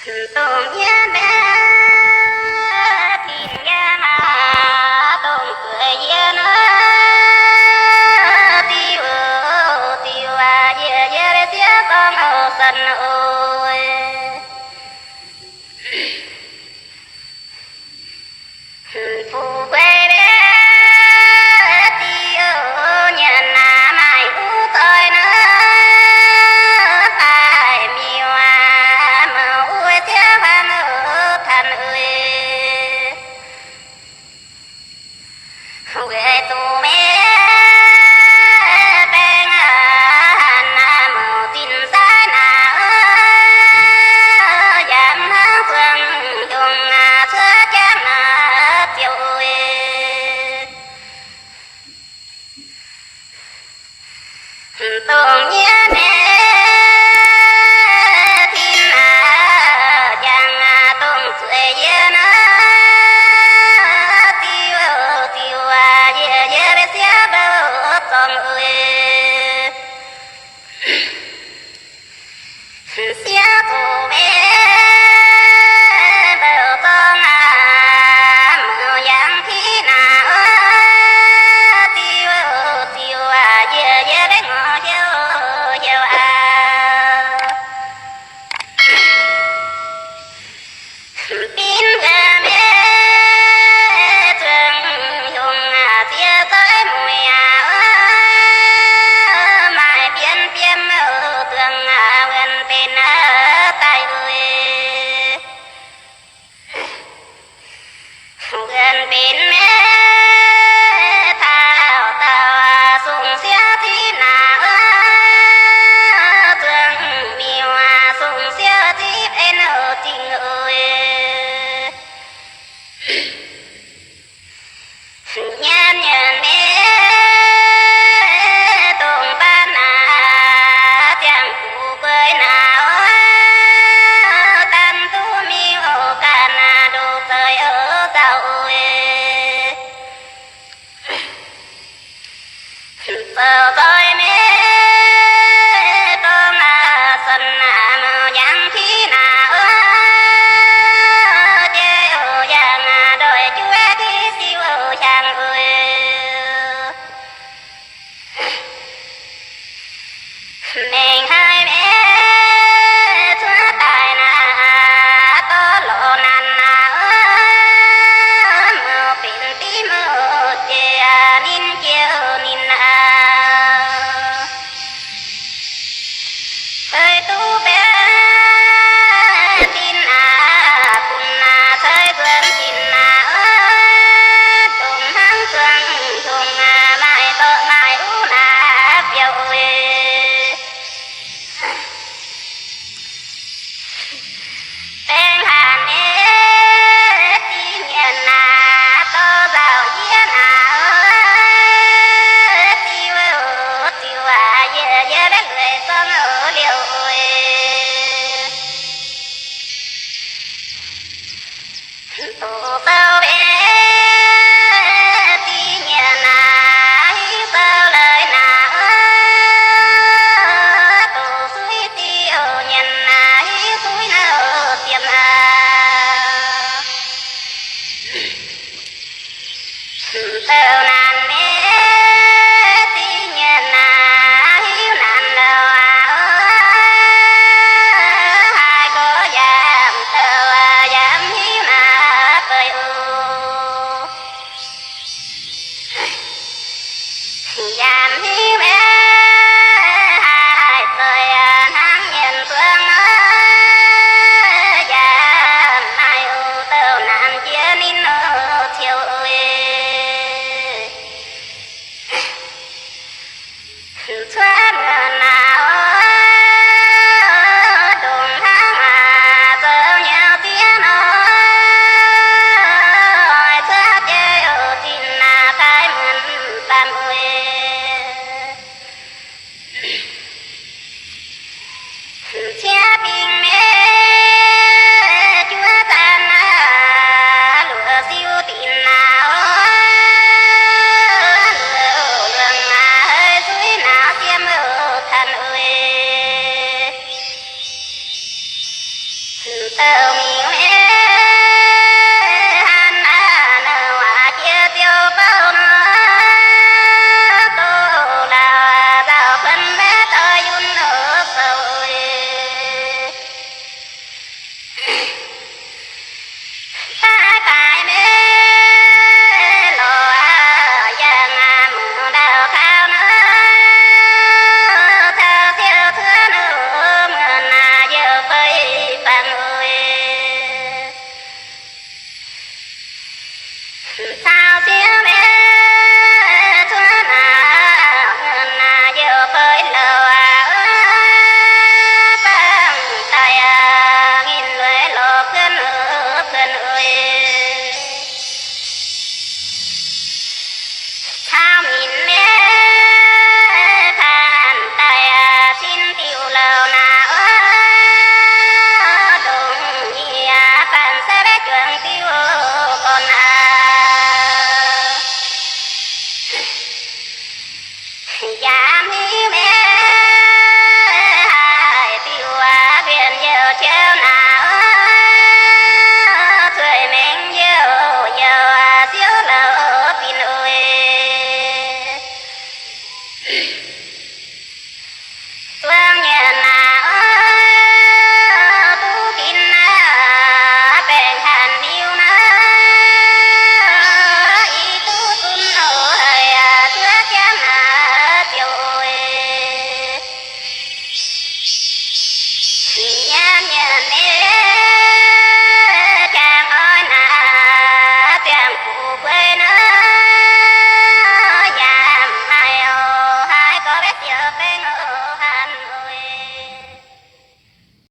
Dongh nyei mienh, tin-nyaangh aac, dongh zueiz yie nor, diuh, diuh aac, yie, yie sieqv gorngv oc, san oc. Fu'jueiv mienh, diuh, nyanc aac, maaih huv zoih nor, daaih miuc aac, mouc wuov ziangh hlang oc, tan oc. Weic zuqc meih baengh aac, hanc aac, mouc zinh saaiv naaic, yaac mv hnangv zuangx hiuang aac, cuotv jangv naaic ziouc oc. Dongh nyei mienh, tin aac, jangx aac, dongh zueiz yie nor, diuh, diuh aac, yie, yie sieqv mbouv zorngh oc. Sieqv zuqc meih mbouv zorngh aac, mouc yangh tiv naaic, diuh, diuh aac, yie, yie maiv ngorc hnyouv hnyouv aqv. Binv mbuo mienh zuangx hiuang aac, ziex doiv mueiz aac, maaih bienv bienv oc, zuangx aac, wuonh benx aac, Mingh